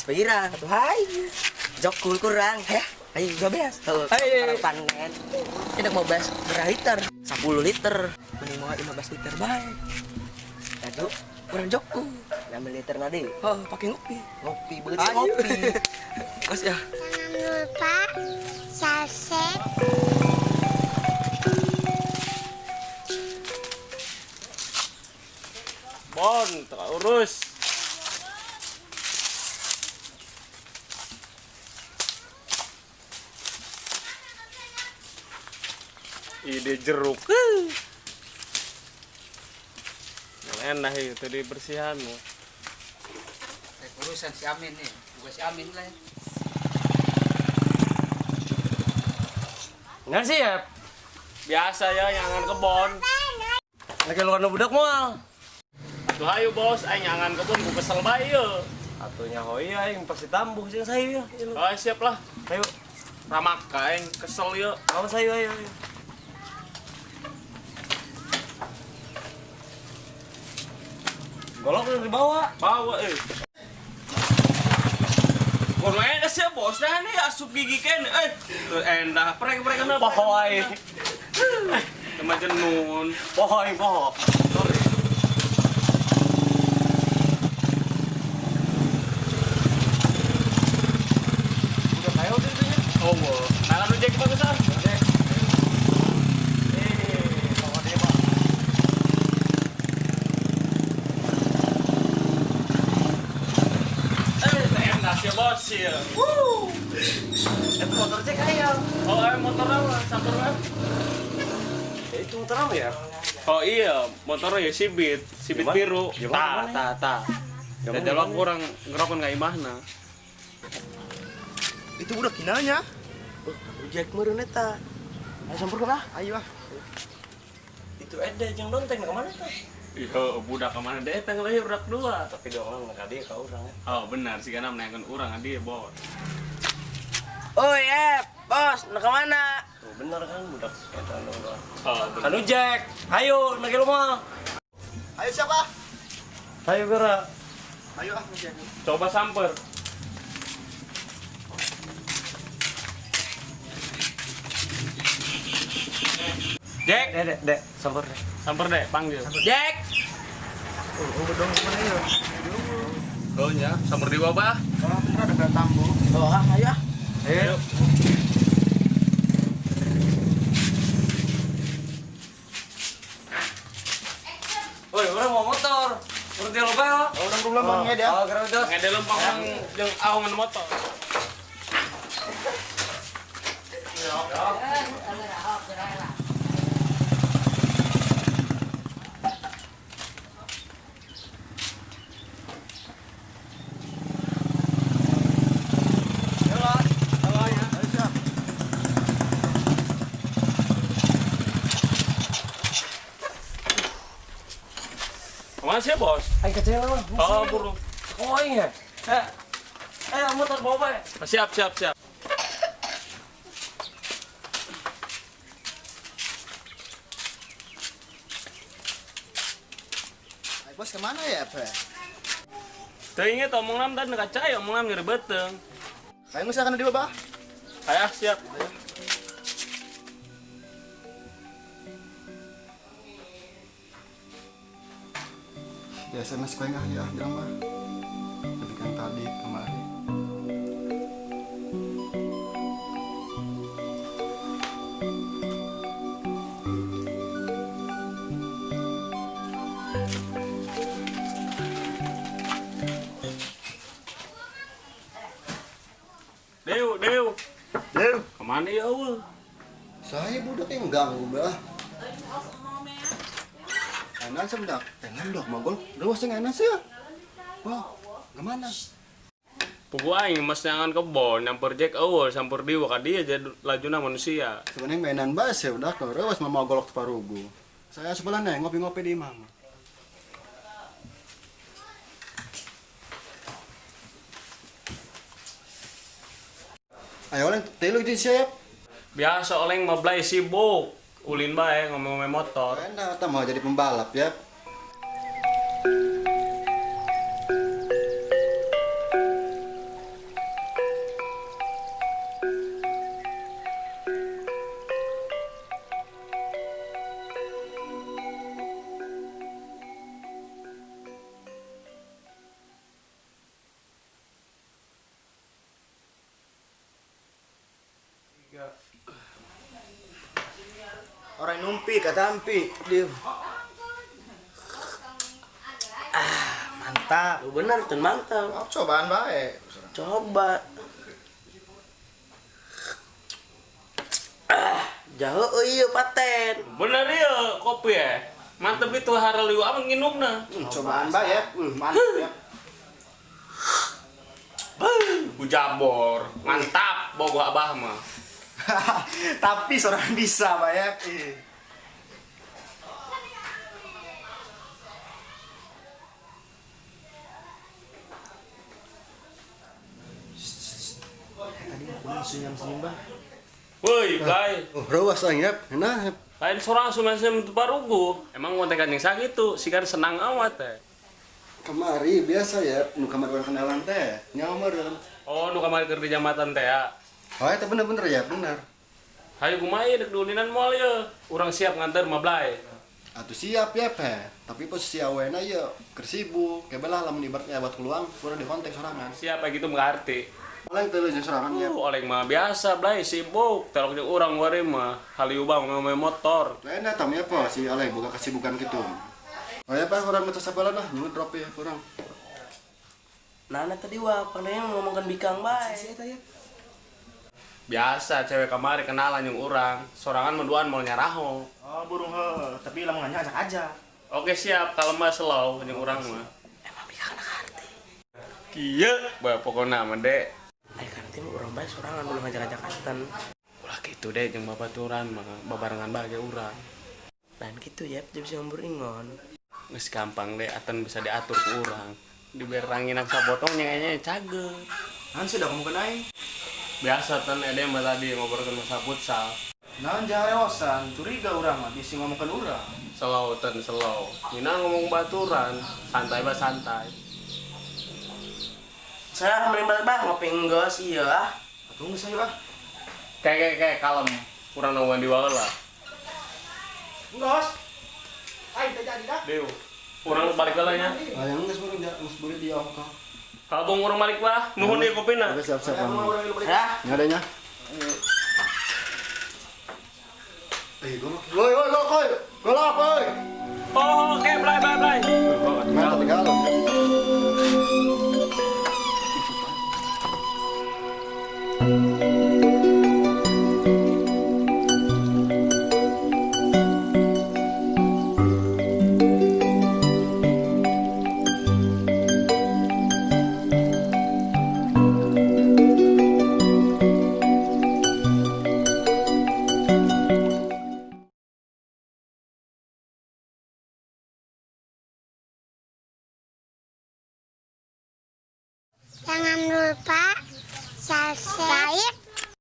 Cipira atuh hayu. Jokul kurang ya. Ayo 12. Heeh. Ayo. Panen. Tidak mau bahas berapa liter? 10 liter. Mending mau 15 liter bae. Aduh, kurang jokul. 6 liter nadi. Oh, pakai ngopi. Ngopi, beut ngopi. Mas ya. Jangan lupa subscribe. Bon, tak urus. Ide jeruk. Yang enak itu tadi bersihan. Urusan si Amin nih, bukan si Amin lah. Nggak sih ya? Biasa ya, nyangan kebon. Lagi luar budak moal. Tuh ayo bos, ayo nyangan kebon, gue kesel bae yo. Atunya hoi aing pasti tambuh sih saya ya. Oh siap lah. Ayo. Ramaka aing kesel yo. Awas ayo ayo. Golok udah dibawa. Bawa eh. Kono enak sih bos, nah ini asup gigi ken, tuh endah, prek-prek kenapa? Poho aing. Sama jenun. Poho aing poho. Sorry. Udah kayak udah itu nya. Oh, wow. Nah, lalu Jack bagus ah. Jack. Poho dia, Pak. Endah sih bos ya. Wuh. Itu motor Jack ayo. Oh, motor apa? Samper apa? Ya, itu motor apa ya? Oh iya, motornya ya Sibit, Sibit biru. Ta ta ta. Dan jalur kurang ngerokok nggak imahna. Itu udah kinanya. Oh, Jack meureun eta. Ayo samper lah. Ayo ah. Itu ada jeung donteng kemana tuh? Iya, budak kemana deh? Tang lahir budak dua. Tapi dong orang dia kau orang ya. Oh benar sih karena menaikkan orang dia bos. Oh iya, bos, nak kemana? Oh benar kan budak eta dong. Oh benar. Anu Jack, ayo nak rumah. Ayo siapa? Ayo gerak. Ayo ah Jack. Coba samper. Jack, dek, dek, samper deh. Samper deh, panggil. Jack. Oh, bedong kemana ya? Oh ya, samper di bawah. Oh, bener ada tambu. Oh, ah, ayo. Ayo. Woi, orang mau motor. Berhenti lupa ya. Oh, orang belum lempang ya. Oh, gerak dos. Ngede lempang jeung awangan motor. Kemana sih bos? Ayo kecil lah. Oh burung. Oh iya. Motor bawa pak. Siap siap siap. Ayo bos kemana ya pak? Tuh inget omong nam dan kaca ya omong nam nyeri beteng. Ayo nggak usah di bawah. Ayo siap. Ayo. Ya SMS kau yang ya bilang mah. Tapi kan tadi kemarin. Dew, Dew. Dew. Kemana ya, Ul? Saya budak yang ganggu, bah. Enak sebentar, pengen dong mogol, udah sing enak sih ya. Wah, kemana? Pugu aing mas nyangan kebon, nyamper Jack awal, samper diwa ka dia jadi lajuna manusia. Sebenarnya mainan bas ya udah kalau rewas mau golok parugu. Saya sebelah nih ngopi-ngopi di imam. Ayo oleng, telu di siap. Biasa oleng mah belai sibuk. Ulin bae ngomong-ngomong motor. Enak, mau jadi pembalap ya. Orang numpi kata ampi, dia. Ah, mantap. Lu bener tuh mantap. Oh, cobaan baik. Coba. Ah, jauh oh iya paten. Bener iya kopi ya. Mantep itu haraliu amat nginumna. Cobaan baik. Mantap ya. Bujabor, mantap bogo abah mah. Tapi seorang bisa banyak. Tadi aku senyum-senyum bah. Woi, Blay. Oh, ruas aing ya. Nah, lain sorang senyum barugu. Emang kontekan yang sakit tuh, si kan senang amat teh. Kemari biasa ya, nu kamari urang kenalan teh. Nyawa meureun. Oh, nu kamari keur di jambatan teh ya. Oh, itu bener-bener ya, bener. Hayu kumaha dek diulinan moal ye. Urang siap nganter mah Blay. Atuh siap ya, Pe. Tapi posisi awena ye keur sibuk. Kebelah lamun ibaratnya buat peluang, urang di kontak sorangan. Siap kayak gitu mengerti. Oleng teh jeung sorangan ya. Oleng mah biasa Blay sibuk. Telok jeung urang wari mah haliu bang ngomong motor. Lain datang ya po si Oleng boga kesibukan kitu. Oh ya Pak, urang ngecas sabalan lah, nyuwun drop ya urang. Nah, tadi wah pandainya ngomongkan bikang bae. Biasa cewek kamari kenalan yang urang, sorangan menduan mau nyaraho. Oh, burung he, tapi lamun nanya ajak aja. Oke siap, kalau mah slow jeung urang mah. Emang bikang ngerti. Kieu bae pokona mah dek. Ai karti mah urang bae sorangan ulah ngajak-ajakan. Ulah kitu deh jeung babaturan mah, babarengan bae ge urang. Lain kitu ya, bisa ngembur ingon. Geus gampang deh, atan bisa diatur ku urang. Diberi ranginan sapotong nya kayaknya cager. Naon sih udah ngomongkeun aing? Biasa tan ede mah tadi ngobrolkeun masalah futsal. Naon jahareosan, curiga urang mah bisi ngomongkeun urang. Slow tan slow. Nina ngomong baturan, santai bah santai. Saya mending balik bah ngopi enggeus ieu ah. Atuh geus ayo ah. Kayak kalem, kurang nungguan di wae lah. Enggeus. Aing teh jadi dah. Deu. Urang balik heula nya. Hayang geus urang geus beli di ongkoh. Kabung urang balik bah, nuhun ieu kopina. Oke, siap-siap. Ya. Nya adanya. Eh, golok. Woi, woi, golok, woi. Golok, woi. Oh, oke, bye bye bye. Mantap tinggal.